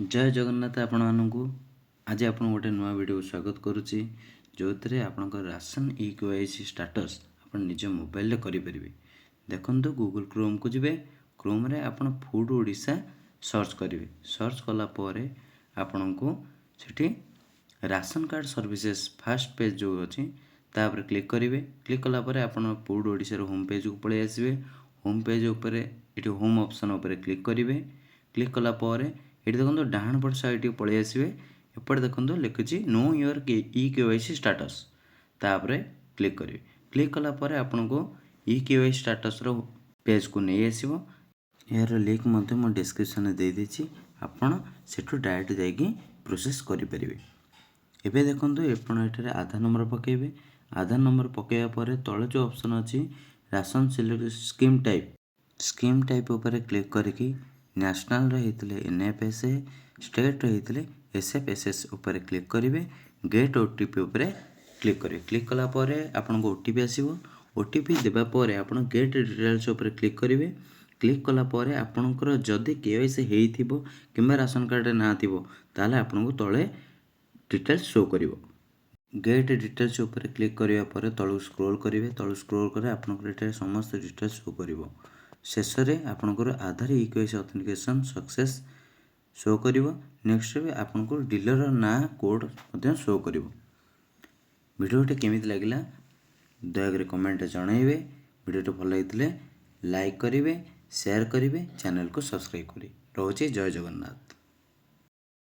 ଜୟ ଜଗନ୍ନାଥ ଆପଣମାନଙ୍କୁ। ଆଜି ଆପଣଙ୍କୁ ଗୋଟେ ନୂଆ ଭିଡ଼ିଓକୁ ସ୍ୱାଗତ କରୁଛି, ଯେଉଁଥିରେ ଆପଣଙ୍କ ରାସନ ଇ କେୱାଇସି ଷ୍ଟାଟସ୍ ଆପଣ ନିଜ ମୋବାଇଲରେ କରିପାରିବେ। ଦେଖନ୍ତୁ, ଗୁଗୁଲ୍ କ୍ରୋମ୍କୁ ଯିବେ। କ୍ରୋମ୍ରେ ଆପଣ ଫୁଡ଼୍ ଓଡ଼ିଶା ସର୍ଚ୍ଚ କରିବେ। ସର୍ଚ୍ଚ କଲା ପରେ ଆପଣଙ୍କୁ ସେଠି ration card services first page ଯେଉଁ ଅଛି, ତା ଉପରେ କ୍ଲିକ୍ କରିବେ। କ୍ଲିକ୍ କଲା ପରେ ଆପଣ ଫୁଡ଼୍ ଓଡ଼ିଶାର ହୋମ୍ ପେଜ୍କୁ ପଳାଇ ଆସିବେ। ହୋମ୍ ପେଜ୍ ଉପରେ ଏଠି ହୋମ୍ ଅପସନ୍ ଉପରେ କ୍ଲିକ୍ କରିବେ। କ୍ଲିକ୍ କଲା ପରେ ଏଠି ଦେଖନ୍ତୁ, ଡାହାଣ ପଟ ସାଇଡ଼୍କି ପଳାଇ ଆସିବେ। ଏପଟେ ଦେଖନ୍ତୁ, ଲେଖୁଛି "Know your e-KYC status"। ତାପରେ କ୍ଲିକ୍ କରିବେ। କ୍ଲିକ୍ କଲା ପରେ ଆପଣଙ୍କୁ ଇ କେୱାଇସି ଷ୍ଟାଟସ୍ର ପେଜ୍କୁ ନେଇ ଆସିବ। ଏହାର ଲିଙ୍କ୍ ମଧ୍ୟ ମୁଁ ଡିସ୍କ୍ରିପ୍ସନ୍ରେ ଦେଇଦେଇଛି। ଆପଣ ସେଠୁ ଡାଇରେକ୍ଟ ଯାଇକି ପ୍ରୋସେସ୍ କରିପାରିବେ। ଏବେ ଦେଖନ୍ତୁ, ଆପଣ ଏଠାରେ ଆଧାର ନମ୍ବର ପକାଇବେ। ଆଧାର ନମ୍ବର ପକାଇବା ପରେ ତଳେ ଯେଉଁ ଅପସନ୍ ଅଛି, ration select scheme type, scheme type ଉପରେ କ୍ଲିକ୍ କରିକି ନ୍ୟାସନାଲ୍ର ହେଇଥିଲେ ଏନ୍ଏଫ୍ଏସ୍ଏ, ଷ୍ଟେଟ୍ର ହେଇଥିଲେ ଏସ୍ଏଫ୍ଏସ୍ଏସ୍ ଉପରେ କ୍ଲିକ୍ କରିବେ। ଗେଟ୍ ଓଟିପି ଉପରେ କ୍ଲିକ୍ କରିବେ। କ୍ଲିକ୍ କଲା ପରେ ଆପଣଙ୍କୁ ଓଟିପି ଆସିବ। ଓଟିପି ଦେବା ପରେ ଆପଣ ଗେଟ୍ ଡିଟେଲ୍ସ ଉପରେ କ୍ଲିକ୍ କରିବେ। କ୍ଲିକ୍ କଲା ପରେ ଆପଣଙ୍କର ଯଦି କେୱାଇସି ହେଇଥିବ କିମ୍ବା ରାସନ କାର୍ଡ଼ରେ ନାଁ ଥିବ, ତାହେଲେ ଆପଣଙ୍କୁ ତଳେ ଡିଟେଲ୍ସ ଶୋ କରିବ। ଗେଟ୍ ଡିଟେଲ୍ସ ଉପରେ କ୍ଲିକ୍ କରିବା ପରେ ତଳକୁ ସ୍କ୍ରୋଲ୍ କରିବେ। ତଳକୁ ସ୍କ୍ରୋଲ୍ କଲେ ଆପଣଙ୍କର ଏଠାରେ ସମସ୍ତ ଡିଟେଲ୍ସ ଶୋ କରିବ। ଶେଷରେ ଆପଣଙ୍କର ଆଧାର ଇ କେୱାଇସି ଅଥେଣ୍ଟିକେସନ୍ ସକ୍ସେସ୍ ଶୋ କରିବ। ନେକ୍ସଟ ବି ଆପଣଙ୍କୁ ଡିଲର ନାଁ, କୋଡ଼୍ ମଧ୍ୟ ଶୋ କରିବ। ଭିଡ଼ିଓଟି କେମିତି ଲାଗିଲା, ଦୟାକରି କମେଣ୍ଟରେ ଜଣାଇବେ। ଭିଡ଼ିଓଟି ଭଲ ଲାଗିଥିଲେ ଲାଇକ୍ କରିବେ, ସେୟାର କରିବେ, ଚ୍ୟାନେଲକୁ ସବସ୍କ୍ରାଇବ୍ କରିବେ। ରହୁଛି, ଜୟ ଜଗନ୍ନାଥ।